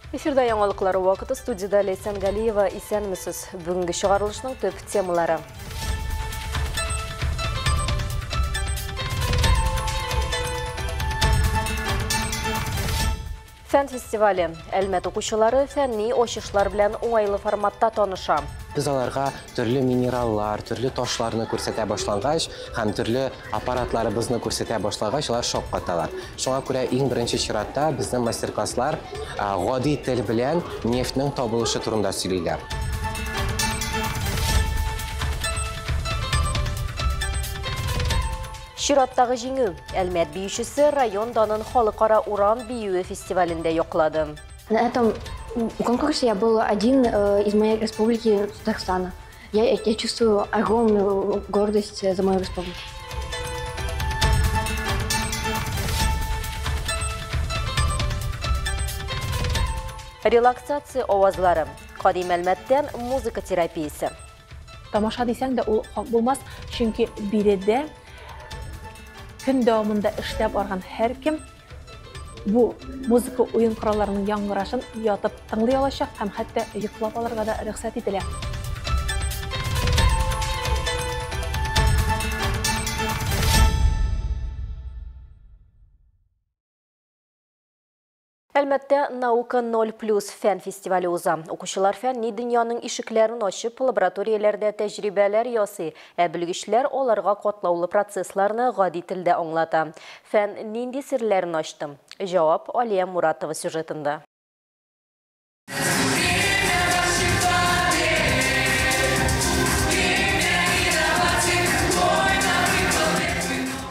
Эфирда яңалыклар вакыты, студияда Ләйсән Галиева. Исәнмесез. Бүгенге чыгарылышның төп темалары. Фән фестивале. Әлмәт укучылары фәнни ачышлар белән уңайлы форматта таныша. Без аларга төрле минераллар, төрле ташларны күрсәтә башлангач һәм төрле аппаратларыбызны күрсәтә башлагач, алар шаккаталар. Шуңа күрә иң беренче чиратта безнең мастер-класслар гади тел белән нефтьнең табылышы турында сөйлиләр. Чираттагы җиңү. Әлмәт биючесе район данын халыкара урам биюе фестивалендә яклады. На этом конкурсе я был один из моей республики Татарстана. Я чувствую огромную гордость за мою республику. Релаксация авазлары. Кадим Әлмәттән музыка терапиясе. Тамаша дисәң дә ул хак булмас, чөнки биредә көн дәвамында эшләп барган һәркем бу музыка уен коралларының яңгырашын ятып тыңлый алачак һәм хәтта йоклап алырга да рөхсәт ителә. Әлмәттә «Наука 0 плюс» фән фестивале уза. Укучылар фәнни дөньяның ишекләрен ачып, лабораторияләрдә тәҗрибәләр ясый, ә белгечләр аларга катлаулы процессларны гади телдә аңлата. Фән нинди серләрен ачты? Җавап Алия Муратова сюжетында.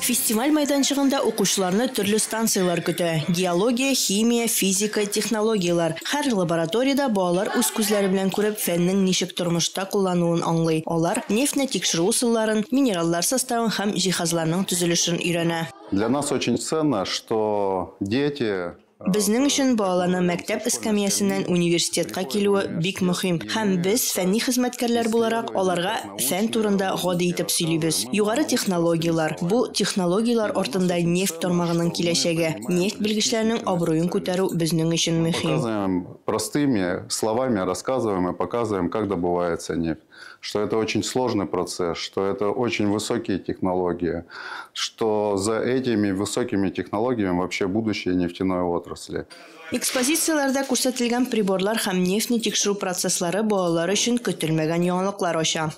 Фестиваль майданчыгында укучыларны төрле станцияләр көтә. Геология, химия, физика, технологияләр. Һәр лабораториядә балалар үз күзләре белән күреп, фәннең ничек тормышта куллануын аңлый. Алар нефтьне тикшерү ысулларын, минераллар составын һәм җиһазларның төзелешен өйрәнә. Для нас очень ценно, что дети. Безнең өчен балаларның мәктәп эскәмиясеннән университетка килүе бик мөһим. Һәм без, фәнни хезмәткәрләр буларак, аларга фән турында гади итеп сөйлибез. Югары технологияләр. Бу технологияләр артында нефть тармагының киләчәге. Нефть белгечләренең абруен күтәрү безнең өчен мөһим. Показываем простыми словами, рассказываем и показываем, как добывается нефть. Что это очень сложный процесс, что это очень высокие технологии, что за этими высокими технологиями вообще будущее нефтяной отрасли. Экспозицияләрдә күрсәтелгән приборлар һәм нефтьне тикшерү процесслары балалар өчен көтелмәгән яңалыклар ача.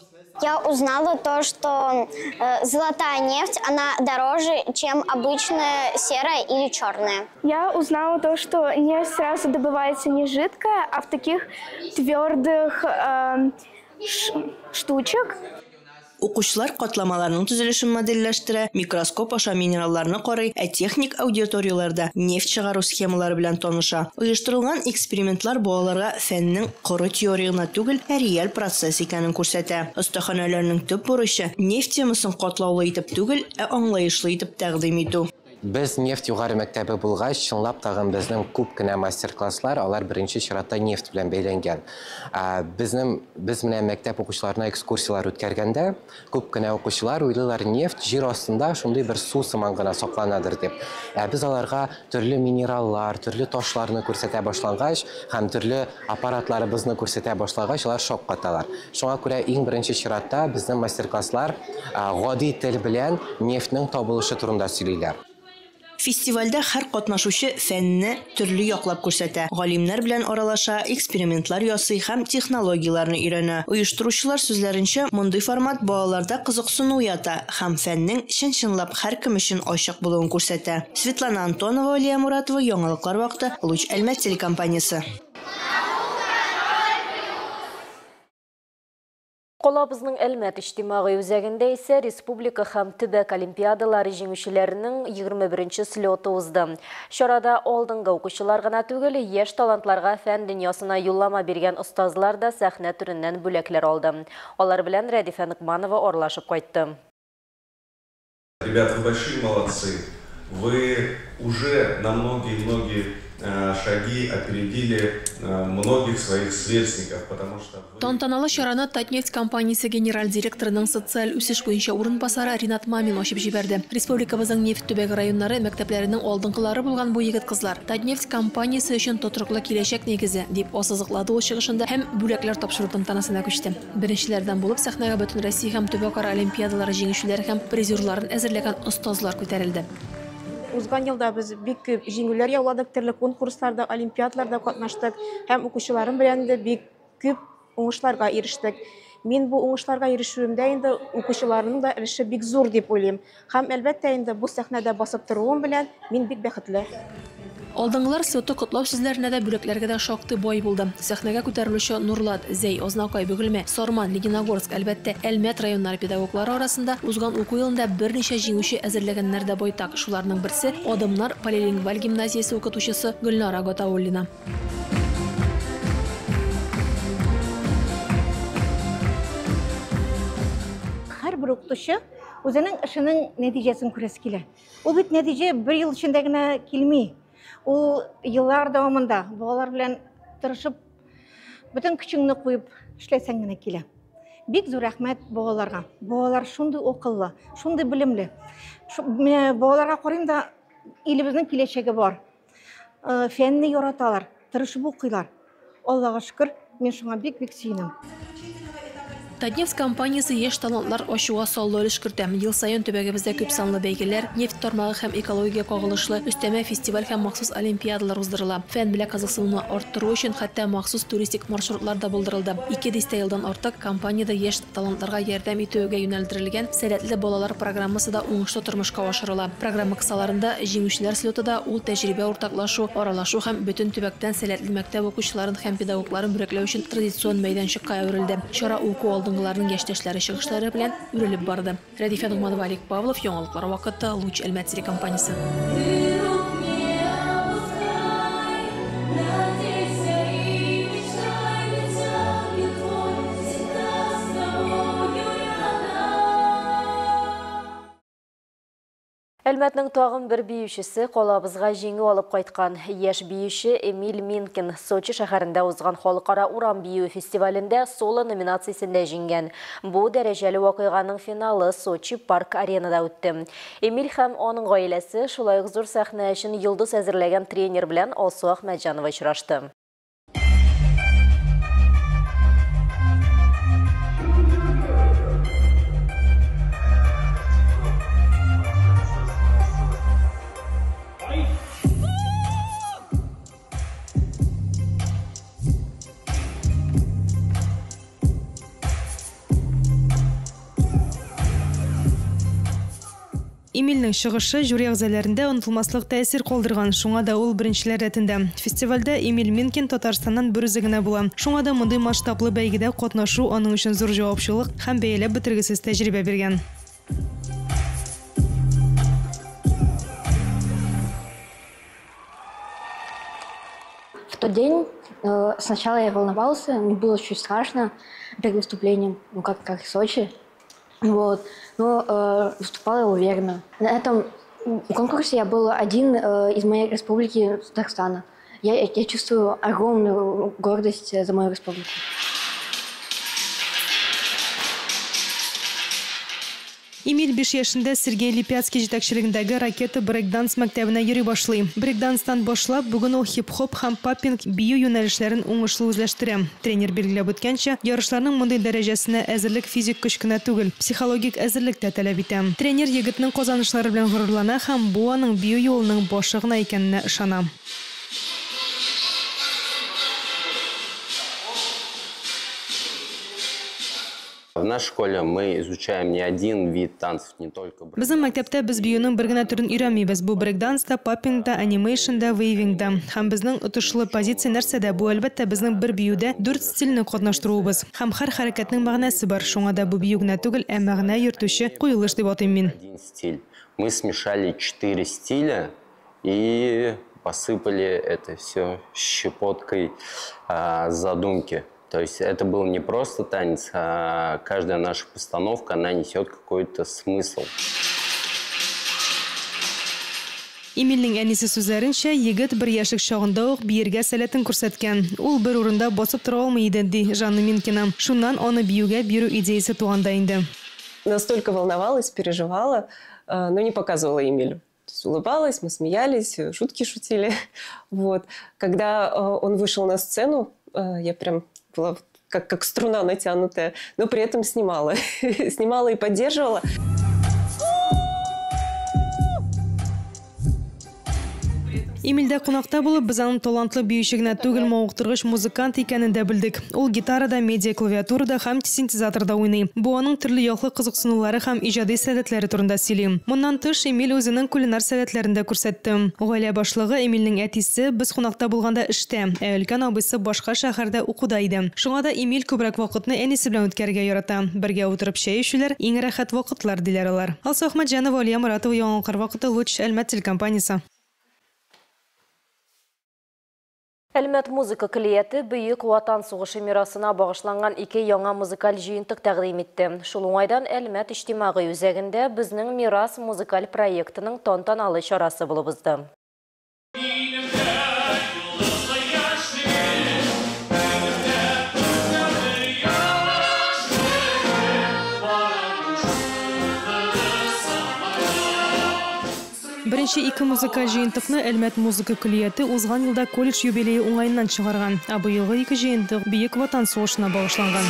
Я узнала то, что золотая нефть, она дороже, чем обычная серая или черная. Я узнала то, что нефть сразу добывается не жидкая, а в таких твердых штучек. Укучылар катламаларның төзелешен модельләштерә, микроскоп аша минералларны карый, ә техник аудиторияләрдә нефть чыгару схемалары белән таныша. Оештырылган экспериментлар балаларга фәннең коры теория гына түгел, ә реаль процесс икәнен күрсәтә. Остаханәләрнең төп бурычы нефть темасын катлаулы итеп түгел, ә аңлаешлы итеп тәкъдим итү. Без нефть югары мәктәбе булгач, чынлап тагын безнең күп кенә мастер-класслар, алар беренче чиратта нефть белән бәйләнгән. Без менә мәктәп укучыларына экскурсияләр үткәргәндә, күп кенә укучылар уйлыйлар, нефть җир астында шундый бер су сыман гына сакланадыр дип. Ә без аларга төрле минераллар, төрле ташларны күрсәтә башлангач һәм төрле аппаратларыбызны күрсәтә башлагач, алар шаккаталар. Шуңа күрә иң беренче чиратта безнең мастер-класслар гади тел белән нефтьнең табылышы турында сөйлиләр. Фестивальдә һәр катнашучы фәнне төрле яклап күрсәтә. Галимнәр белән аралаша, экспериментлар ясый һәм технологияләрне өйрәнә. Оештыручылар сүзләренчә, мондый формат балаларда кызыксыну уята һәм фәннең чын-чынлап һәркем өчен ачык булуын күрсәтә. Светлана Антонова, Алия Муратова, Яңалыклар вакыты, Луч Әлмәт телекомпаниясе. Калабызның Әлмәт иҗтимагый үзәгендә исә республика һәм төбәк олимпиадалары җиңүчеләренең 21нче слеты узды. Чарада алдынгы укучылар гына түгел, яшь талантларга фән дөньясына юллама биргән остазлар да сәхнә түреннән бүләкләр алды. Алар белән Рәдифә Ныкманова аралашып кайтты. Ребят, вы большие молодцы. Вы уже на многие-многие шаги опередили многих своих сверстников, потому что... Тантаналы чараны «Татнефть» компаниясе генераль директорының социаль үсеш буенча урынбасары Ринат Мамин ачып җибәрде. Республикабызның нефть төбәге районнары мәктәпләренең алдынгылары булган бу егет-кызлар «Татнефть» компаниясе өчен тотрыклы киләчәк нигезе, дип ассызыклады ул чыгышында һәм бүләкләр тапшыру тантанасына күчте. Беренчеләрдән булып сәхнәгә бөтен Россия һәм төбәкара олимпиадалары җиңүчеләре һәм призерларын әзерләгән остазлар күтәрелде. Узган елда без бик күп җиңүләр яуладык, төрле конкурсларда, олимпиадаларда катнаштык һәм укучыларым белән дә бик күп уңышларга ирештек. Мин бу уңышларга ирешүемдә инде укучыларның да өлеше бик зур дип уйлыйм. Һәм әлбәттә инде бу сәхнәдә басып торуым белән мин бик бәхетле. Алдынгылар слеты котлау сүзләренә дә, бүләкләргә дә шактый бай булды. Сәхнәгә күтәрелүче Нурлат, Зәй, Азнакай, Бөгелмә, Сарман, Лениногорск, әлбәттә, Әлмәт районнары педагоглары арасында узган уку елында берничә җиңүче әзерләгәннәр дә байтак. Шуларның берсе Адымнар полилингваль гимназиясе укытучысы Гөлнара Гатауллина. Һәрбер укытучы үзенең эшенең нәтиҗәсен күрәсе килә. Ул бит нәтиҗә бер ел эчендә генә килми. Ул еллар дәвамында балалар белән тырышып, бөтен көчеңне куеп эшләсәң генә килә. Бик зур рәхмәт балаларга. Балалар шундый акыллы, шундый белемле. Балаларга карыйм да, илебезнең киләчәге бар. Фәнне яраталар, тырышып укыйлар. Аллага шөкер, мин шуңа бик-бик сөенәм. «Татнефть» компаниясе яшь талантлар ачуга саллы өлеш кертә. Ел саен төбәгебездә күп санлы бәйгеләр, нефть тармагы һәм экология кагылышлы өстәмә фестиваль һәм махсус олимпиадалар уздырыла. Фән белән кызыксынуны арттыру өчен хәтта махсус туристик маршрутлар да булдырылды. 2 дистә елдан артык компаниядә яшь талантларга ярдәм итүгә юнәлдерелгән Сәләтле балалар программасы да уңышлы тормышка ашырыла. Программа кысаларында җиңүчеләр слеты да ул тәҗрибә уртаклашу, аралашу һәм бөтен төбәктән сәләтле мәктәп укучыларын һәм педагогларын бүләкләү өчен традицион мәйданчыкка әверелде. Чара уку алдынгыларның яшьтәшләре чыгышлары белән үрелеп барды. Рәдифә Нугманова, Олег Павлов, Яңалыклар вакыты, Луч Әлмәт телекомпаниясе. Әлмәтнең тагын бер биючесе калабызга җиңү алып кайткан. Яшь биюче Эмиль Минкин Сочи шәһәрендә узган халыкара урам бию фестивалендә соло номинациясендә җиңгән. Бу дәрәҗәле вакыйганың финалы Сочи парк аренада үтте. Эмиль һәм аның гаиләсе шулай ук зур сәхнә өчен йолдыз әзерләгән тренер белән Алсу Әхмәтҗанова очрашты. Эмильнең чыгышы жюри әгъзаларында онытылмаслык тәэсир калдырган, шуңа да ул беренчеләр рәтендә. Фестивальдә Эмиль Минкин Татарстаннан бер үзе генә була. Шуңа да мондый масштаблы бәйгедә катнашу аның өчен зур җавапчылык һәм бәяләп бетергесез тәҗрибә биргән. В тот день сначала я волновался, мне было чуть страшно перед выступлением, ну как в Сочи. Вот. Но выступала я уверенно. На этом конкурсе я был один из моей республики Татарстана. Я чувствую огромную гордость за мою республику. Эмиль 5 яшендә Сергей Липяцкий җитәкчелегендәге ракета брейк-данс мәктәбенә йөри башлый. Брейк-данстан башлап, бүген ул хип-хоп һәм паппинг бию юнәлешләрен уңышлы үзләштерә. Тренер билгеләп үткәнчә, ярышларның мондый дәрәҗәсенә әзерлек физик көч кенә түгел, психологик әзерлек тә таләп итә. Тренер егетнең казанышлары белән горурлана һәм бу аның бию юлының башы гына икәненә ышана. В нашей школе мы изучаем не один вид танцев, не только брейк. Безнең мәктәптә без биюнең бер генә төрен өйрәнмибез. Бу брейк-данс та, паппинг та, анимейшн да, вейвинг да. Һәм безнең отышлы позиция нәрсәдә? Бу әлбәттә безнең бер биюдә 4 стильне катнаштыруыбыз. Һәм һәр хәрәкәтнең мәгънәсе бар. Шуңа да бу бию генә түгел, ә мәгънә йөртүче куелыш дип атыйм мин. Один стиль. Мы смешали 4 стиля и посыпали это все щепоткой задумки. То есть это был не просто танец, а каждая наша постановка, она несет какой-то смысл. Эмильнең әнисе сүзләренчә, егет бер яшьлек чагында ук биергә сәләтен күрсәткән. Ул бер урында басып тора алмый иде, ди Жанна Минкина. Шуннан аны биюгә бирү идеясе туган да инде. Настолько волновалась, переживала, но не показывала Эмилю. То есть улыбалась, мы смеялись, шутки шутили. Вот. Когда он вышел на сцену, я прям была как струна натянутая, но при этом снимала. Снимала и поддерживала. Эмильдә кунакта булып, без аның талантлы биюче генә түгел, мавыктыргыч музыкант икәнен дә белдек. Ул гитарада, медиа клавиатурада һәм синтезаторда уйный. Бу аның төрле яклы кызыксынулары һәм иҗади сәләтләре турында сөйли. Моннан тыш, Эмиль үзенең кулинар сәләтләрен дә күрсәтте. Гаилә башлыгы Эмильнең әтисе без кунакта булганда эштә, ә өлкән абыйсы башка шәһәрдә укуда иде. Шуңа да Эмиль күбрәк вакытны әнисе белән үткәрергә ярата. Бергә утырып чәй эчүләр иң рәхәт вакытлар, диләр алар. Алсу Ахмәтҗанова, Алия Моратова, Яңалыклар вакыты, Луч, Әлмәт телекомпаниясе. Әлмәт музыка көллияте Бөек Ватан сугышы мирасына багышланган ике яңа музыкаль җыентык тәкъдим итте. Шул уңайдан Әлмәт иҗтимагый үзәгендә Безнең мирас музыкаль проектының тантаналы чарасы булып узды. Беренче ике музыкаль җыентыкны Әлмәт музыка көллияте узган елда колледж юбилее уңаеннан чыгарган. Ә быелгы ике җыентык Бөек Ватан сугышына багышланган.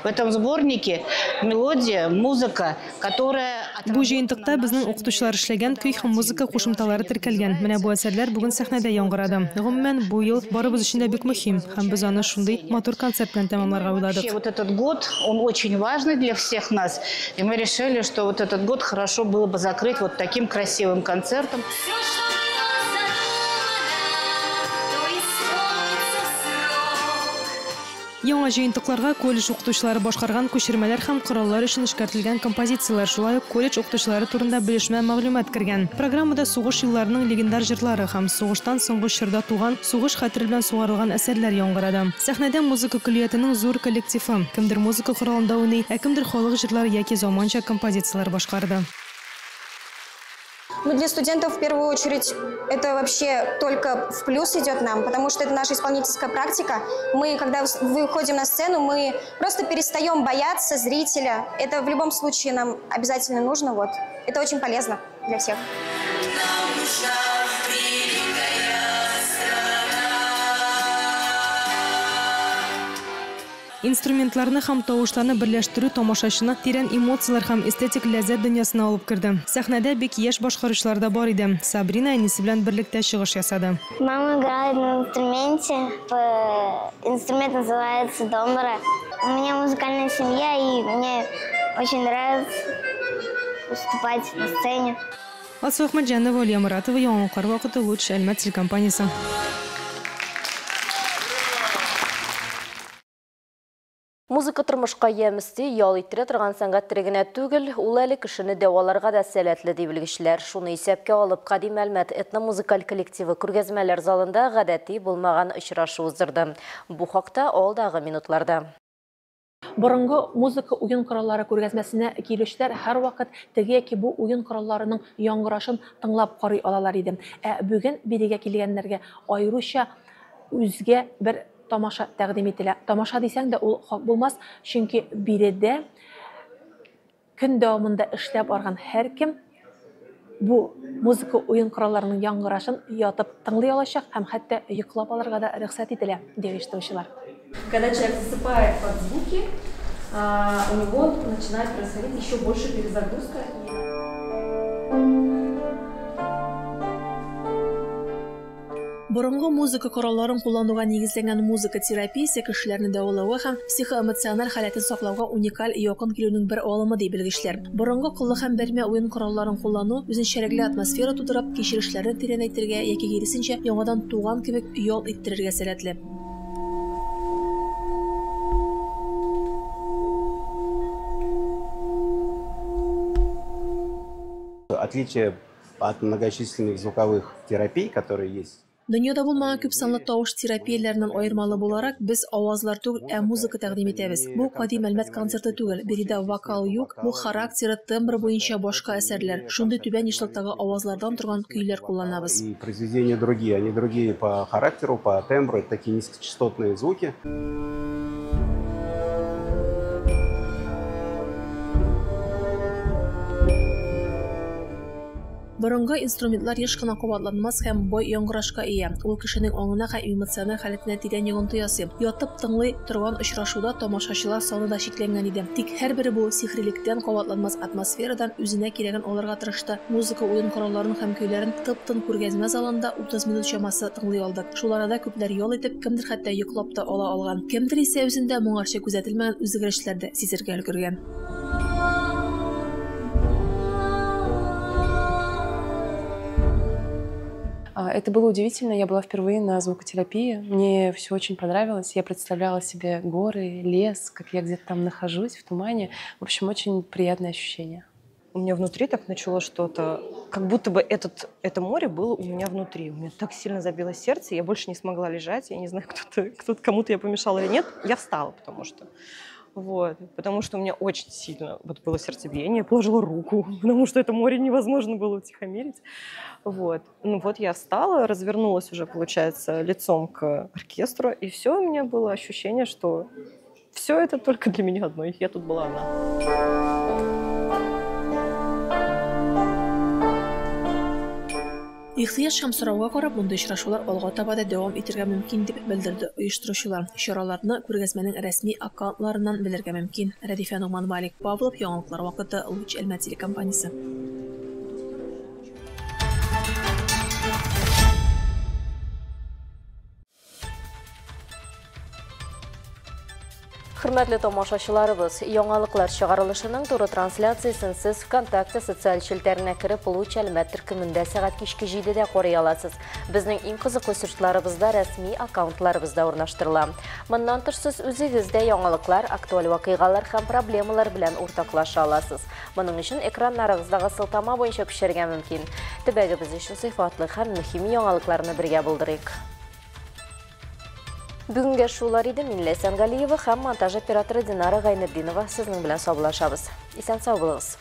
В этом сборнике мелодия, музыка, которая... Бу җыентыкта безнең укытучылар эшләгән көй һәм музыка кушымталары теркәлгән. Менә бу әсәрләр бүген сәхнәдә яңгырады. Гомумән, бу ел барыбыз өчен дә бик мөһим, һәм без аны шундый матур концерт белән тәмамларга уйладык. Вот этот год, он очень важный для всех нас, и мы решили, что вот этот год хорошо было бы закрыть вот таким красивым концертом. Яңа җыентыкларга колледж укытучылары башкарган күчермәләр һәм кораллар өчен эшкәртелгән композицияләр, шулай ук колледж укытучылары турында белешмә мәгълүмат кергән. Программада сугыш елларының легендар җырлары һәм сугыштан соңгы чорда туган сугыш хәтере белән сугарылган әсәрләр яңгырады. Сәхнәдә музыка көллиятенең зур коллективы. Кемдер музыка коралында уйный, ә кемдер халык җырлары яки заманча композицияләр башкарды. Ну, для студентов, в первую очередь, это вообще только в плюс идет нам, потому что это наша исполнительская практика. Мы, когда выходим на сцену, мы просто перестаем бояться зрителя. Это в любом случае нам обязательно нужно. Вот. Это очень полезно для всех. Инструментларны һәм тавышларны берләштерү тамашачыны тирән эмоцияләр һәм эстетик ләззәт дөньясына алып керде. Сәхнәдә бик яшь башкаручылар да бар иде. Сабрина әнисе белән берлектә чыгыш ясады. Мама играет на инструменте. Инструмент называется домбра. У меня музыкальная семья, и мне очень нравится выступать на сцене. Алсу Ахмәтҗанова, Алия Моратова, Яңалыклар вакыты, Луч, Әлмәт телекомпаниясе. Музыка тормышка ямь өсти, ял иттерә торган сәнгать төре генә түгел, ул әле кешене дәваларга да сәләтле, ди белгечләр. Шуны исәпкә алып, Кадим Әлмәт этномузыкаль коллективы күргәзмәләр залында гадәти булмаган очрашу уздырды. Бу хакта алдагы минутларда. Борынгы музыка уен кораллары күргәзмәсенә килүчеләр һәрвакыт теге яки бу уен коралларының яңгырашын тыңлап карый алалар иде. Ә бүген бирегә килгәннәргә аеруча үзгә бер тамаша тәкъдим ителә. Тамаша дисәң дә ул хак булмас, чөнки биредә көн дәвамында эшләп барган һәркем бу музыка уен коралларының яңгырашын ятып тыңлый алачак һәм хәтта йоклап алырга да рөхсәт ителә, ди оештыручылар. Когда человек засыпает под звуки, у него начинает происходить еще больше перезагрузка. Борынгы музыка коралларын куллануга нигезләнгән музыка терапиясе кешеләрне дәвалауга һәм психоэмоциональ халәтен саклауга уникаль якын килүнең бер алымы, ди белгечләр. Борынгы кыллы һәм бәрмә уен коралларын куллану үзенчәлекле атмосфера тудырып, кичерешләрне тирәнәйтергә яки киресенчә яңадан туган кебек ял иттерергә сәләтле. Отличие от многочисленных звуковых терапий, которые есть. Дөньяда булмаган күп санлы тавыш терапияләреннән аермалы буларак, без авазлар түгел, ә музыка тәкъдим итәбез. Бу гади Әлмәт концерты түгел. Биредә вокал юк, бу характеры, тембры буенча башка әсәрләр. Шундый түбән ешлыктагы авазлардан торган көйләр кулланабыз. И произведения другие, они другие по характеру, по тембру, это такие низкочастотные звуки. Борынгы инструментлар еш кына кабатланмас һәм бай яңгырашка ия. Ул кешенең аңына һәм эмоциональ халәтенә тирән йогынты ясый. Ятып тыңлый торган очрашуда тамашачылар саны да чикләнгән иде. Тик һәрбере бу сихрилектән, кабатланмас атмосферадан үзенә кирәген алырга тырышты. Музыка уен коралларын һәм көйләрен тып-тын күргәзмә залында 30 минут чамасы тыңлый алдык. Шул арада күпләр ял итеп, кемдер хәтта йоклап та ала алган. Кемдер исә үзендә моңарчы күзәтелмәгән үзгәрешләр дә сизергә өлгергән. Это было удивительно. Я была впервые на звукотерапии. Мне все очень понравилось. Я представляла себе горы, лес, как я где-то там нахожусь в тумане. В общем, очень приятное ощущение. У меня внутри так начало что-то, как будто бы это море было у меня внутри. У меня так сильно забилось сердце, я больше не смогла лежать. Я не знаю, кому-то я помешала или нет. Я встала, потому что... Вот, потому что у меня очень сильно вот было сердцебиение, я положила руку, потому что это море невозможно было утихомирить. Вот. Ну вот я встала, развернулась уже, получается, лицом к оркестру, и все, у меня было ощущение, что все это только для меня одной, я тут была одна. Ихтыяҗ һәм сорауга карап, мондый очрашулар алга таба да дәвам итәргә мөмкин дип белдерде оештыручылар. Чараларны күргәзмәнең рәсми аккаунтларыннан белергә мөмкин. Рәдифә Ногманова, Олег Павлов, Яңалыклар вакыты, Луч Әлмәт телекомпаниясе. Хөрмәтле тамашачыларыбыз, яңалыклар чыгарылышының туры трансляциясен сез ВКонтакте социаль челтәренә кереп Луч Әлмәт төркемендә сәгать кичке 7-дә карый аласыз. Безнең иң кызыклы сюжетларыбыз да рәсми аккаунтларыбызда урнаштырыла. Моннан тыш сез үзегез дә яңалыклар, актуаль вакыйгалар һәм проблемалар белән уртаклаша аласыз. Моның өчен экраннарыгыздагы сылтама буенча күчәргә мөмкин. Төбәгебез өчен сыйфатлы һәм мөһим яңалыкларны бергә булдырыйк. Бүгенгә шулар иде. Мин Ләйсән Галиева һәм монтаж операторы Динара Гайнетдинова сезнең белән саубуллашабыз. Исән сау булыгыз.